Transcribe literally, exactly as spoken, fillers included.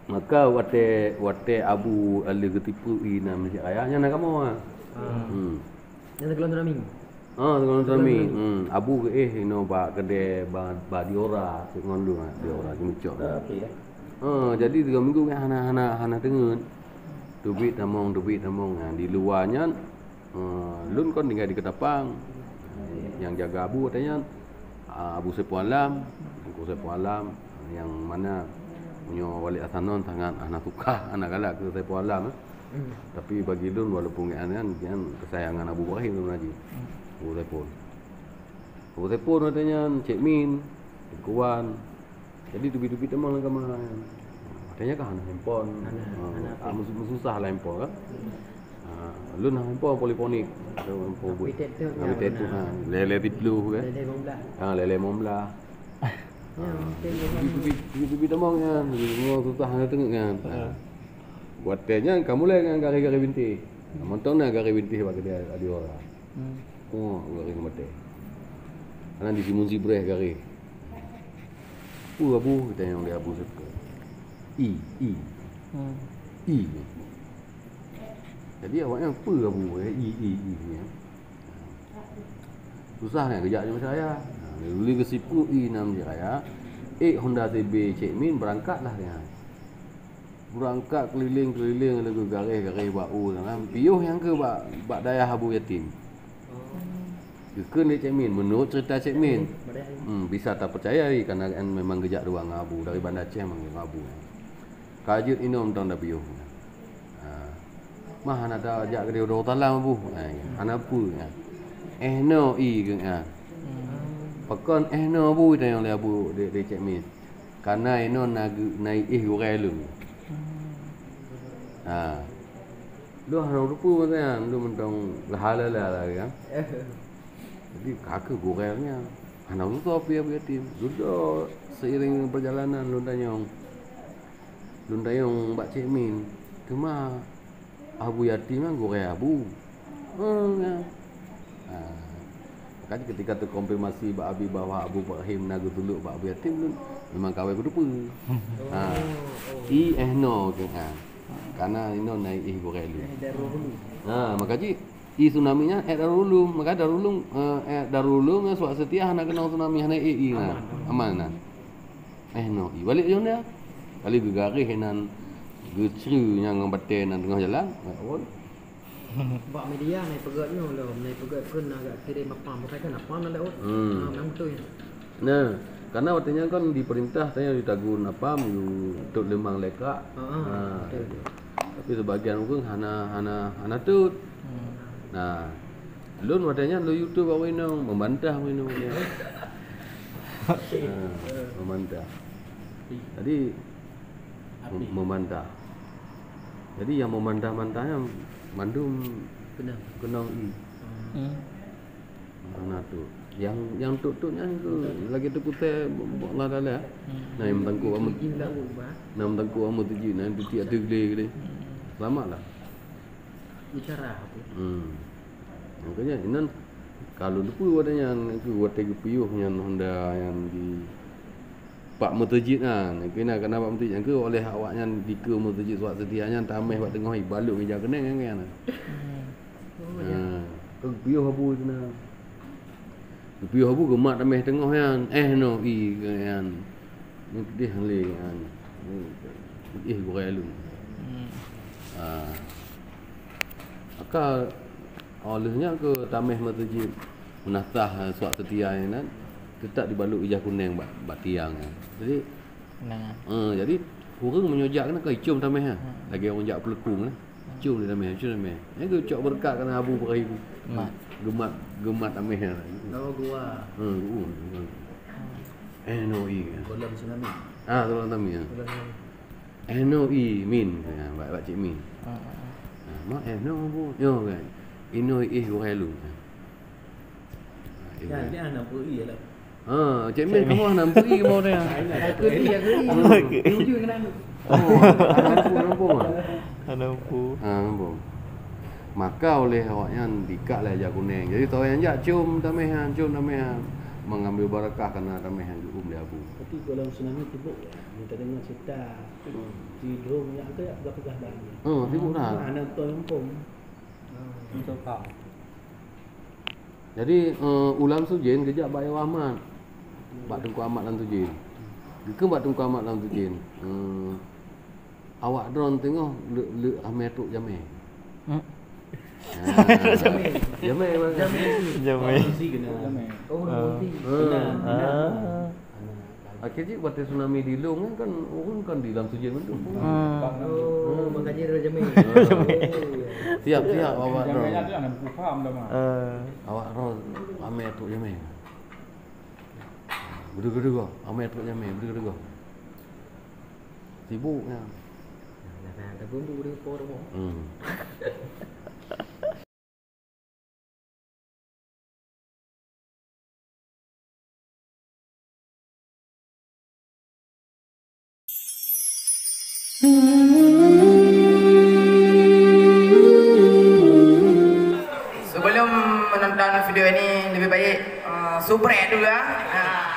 Maka watée, watée Abu lheueh geutipeu ié na Mesjid Raya, nyan na kamoe. Ah. Hmm. Nyan sigohlom tsunami. Ah, sigohlom tsunami. Hmm. Abu geuéh inoe bak keudè ba, ba Diora, ngon lôn, Diora, Jimicok. Ah, okey, ya. Ah, jadi tiga minggu kan hana, hana, hana teungeut. Teubiet tamong, teubiet tamong. Nah, di luwa nyan, eh, lôn kon tinggai di Ketapang. Nyang jaga Abu watée nyan, ah, Abu Saiful Alam, Teungku Saiful Alam, nyang mana meunyoe Walid Hasanon sangat hana suka, hana galak keu Saiful Alam, eh. Hmm. Tapi bagi lôn, walaupun nyan, nyan, nyan keusayangan Abu Ibrahim lôn aji. Hmm. Abu Saiful. Abu Saiful watée nyan, Cek Min, Teungku Wan. Jadi teubiet-teubiet tamong lam kama. Watée nyan kan hana handphone. Hana, ha, hana ah, HP. Meusu-, meususah lah handphone kan. Hmm. Ah, lôn hana handphone polifonik. Handphone HP buet. Tapi tetap HP tetap, ha. Lhèe-lhèe siplôh kan. Lhèe-lhèe limong blah. Ah, lhèe-lhèe limong blah. Ya, ah, betul, betul. Teubiet-teubiet, teubiet-teubiet tamong nyan. Memang susah hana teungeut kan. Ha. Watée nyan ka mulai ngon garéh-garéh bintéh. Mantong na garéh bintéh bak keudè Diora. Hmm. Oh, garéh maté. Aneuk di Simun Sibreh garéh. Peue Abu? Geutanyong lé Abu Saiful. I, i. Hmm. I. Jadi awaknyan peue Abu, eh, i, i, i, ya. Susah nyan geujak di Mesjid Raya. Nah, lheueh geutipeu ié na Mesjid Raya, ék Honda C B Cek Min beurangkat lah nyan. Beurangkat keulileng-keulileng laju garéh-garéh bak u nyan, piôh nyang keu bak, bak dayah Abu Yatim. Geukheun lé Cek Min, meunurot ceurita Cek Min. Hmm, bisa tapeucayai, karena memang geujak dua ngon Abu, dari Banda Aceh memang ngon Abu. Ka jeuet inoe mantong tapiôh. Ha. Mah hana tajak keudeh u Darussalam Abu. Ha, hana peue. Ha. Eh no i keu, ha. Pakon eh no Abu, tanyong lé Abu, lé, lé Cek Min. Kana inoe na geu-, na iéh gurèe lôn. Hmm. Ha. Lôn hana teupeue masa nyan, lôn mantong lhala-lhala lagèe nyan. Jadi, ka keuh gurèe nyan. Hana teupeue pih Abu Yatim. Dudoe seiring perjalanan lôn tanyong. Lôn tanyong bak Cek Min. Teuma Abu Yatim nyan gurèe Abu. Oh, ya. Ha. Makanya ketika terkonfirmasi bak Abi bahwa Abu Ibrahim na geutulok bak Abu Yatim, lôn memang kawai kuteupeu. Ha. I eh no keu, ha. Karena inoe na iéh gurèe lôn. Ha, maka jih i tsunami nyan eh Darul Ulum. Maka Darul Ulum, eh, eh, Darul Ulum ngon Suak Seutia hana keunong tsunami, hana iéh i na. Aman na. Eh no, i balik jong dia. Kali geugaréh nan geucre nyang ngon batèe nan teungoh jalan. Bak media na ipeugèt nyoe lom, na ipeugèt kheun na geukirém apam, bukai kan apam na lewat. Hmm. Ha, memang beutôi. Nah, karena watèe nyan kan diperintah tanya ditagun apam, yue tot leumang lé krak. Ha, ha, betul. Tapi sebagian ureueng hana, hana, hana tot. Hmm. Nah, lôn watèe nyan lôn YouTube awak inong, membantah awak inong dia. Ha, membantah. Jadi, mem-, membantah. Jadi, nyang membantah-bantah nyan mandum keunong i. Hmm. Hana tot. Nyang, nyang tot-tot nyan keuh lagèe teupeutèe Allah Taala. Hmm. Na nyang meutangkôk bak meuseujid. Na nyang meutangkôk bak meuseujid, na nyang teuti ateueh glé-glé. Hmm. Selamat lah. Bicara apa? Hmm. Makanya inan kalau lupa watèe nyan, watèe geupiôh nyan honda nyan di bak meuseujid nyan, keunan kana bak meuseujid nyan keuh oleh awaknyan dikeue meuseujid Suak Seutia nyan tamèh bak teungoh ibalot ngon ija keuneng nyan. Hmm. Ha, keu piôh Abu keunan. Piôh Abu geumat tamèh teungoh nyan, eh no i keu nyan. Nyan keudeh lé nyan. Iéh gurèe lôn. Hmm. Ha. Maka, oh, lheueh nyan keuh tamèh meuseujid meunasah, eh, Suak Seutia nyan, teutap dibalot ija keuneng bak, bak tiang nyan. Jadi, nah. Eh, jadi, ureueng meunyoe jak keunan ka icôm tamèh nyan. Hmm. Lagèe ureueng jak peuleukong nyan. Hmm. Icôm lé tamèh, icôm tamèh. Nyan geucok beureukat keunan Abu Ibrahim. Mat. Geumat, geumat tamèh nyan. Oh, gua. Hmm, gua. Hmm. Eh, no, iya. Golom tsunami. Ah, golom tsunami, ya. Golom tsunami. Eh no i Min, ha, bak, bak Cik Min. Ha, ha, ha. Ha, mak eh no bu, nyo kan. Inoe iéh gurèe lôn. Ha. Ha, iéh gurèe. Kan dia hana beri lah. Ha, Cik Min kamoe hana beri kamoe dia. Aku ni, aku ni. Aku. Jujur kena aku. Oh, hana mampu, hana mampu, ha? Hana mampu. Ha, mampu. Maka oleh awaknyan dikak lé ija kuneng. Jadi, tawai nyang jak com tamèh nyan, com tamèh nyan. Mengambil barakah karena tamèh nyan geuum lé Tapi kalau tsunami sibuk ya, kita dengar cerita di dong yang agak peugah-peugah dah. Hmm, sibuk dah. Mana tu yang pom? Jadi, eh, u Lam Sujen geujak bak Ayo Ahmad. Bak Teungku Ahmad Lam Sujen. Geukheun bak Teungku Ahmad Lam Sujen. Eh, awak droen teungoh le-, le-, amé trok jamé. Hmm. Ah. Jamé. Jamé, bang. Jamé. Jamé. Jamé. Oh, ah. Jamé. Benar, benar. Ah. Akhé jih watèe tsunami di Long kan, ureueng kan di Lam Sujen mandum. Hmm. Oh, makanya dia jamé. Siap, siap, awak droen. Jamé nyan tu yang buku faham dah, mah. Eh. Awak droen amé trok jamé. Beudeuh-beudeuh, amé trok jamé, beudeuh-beudeuh. Sibuk nyan. Nah, nah, nah, terbumbu di por mo. Hmm. Sebelum menonton video ini, lebih baik, eh, subscribe dulu ya. Nah.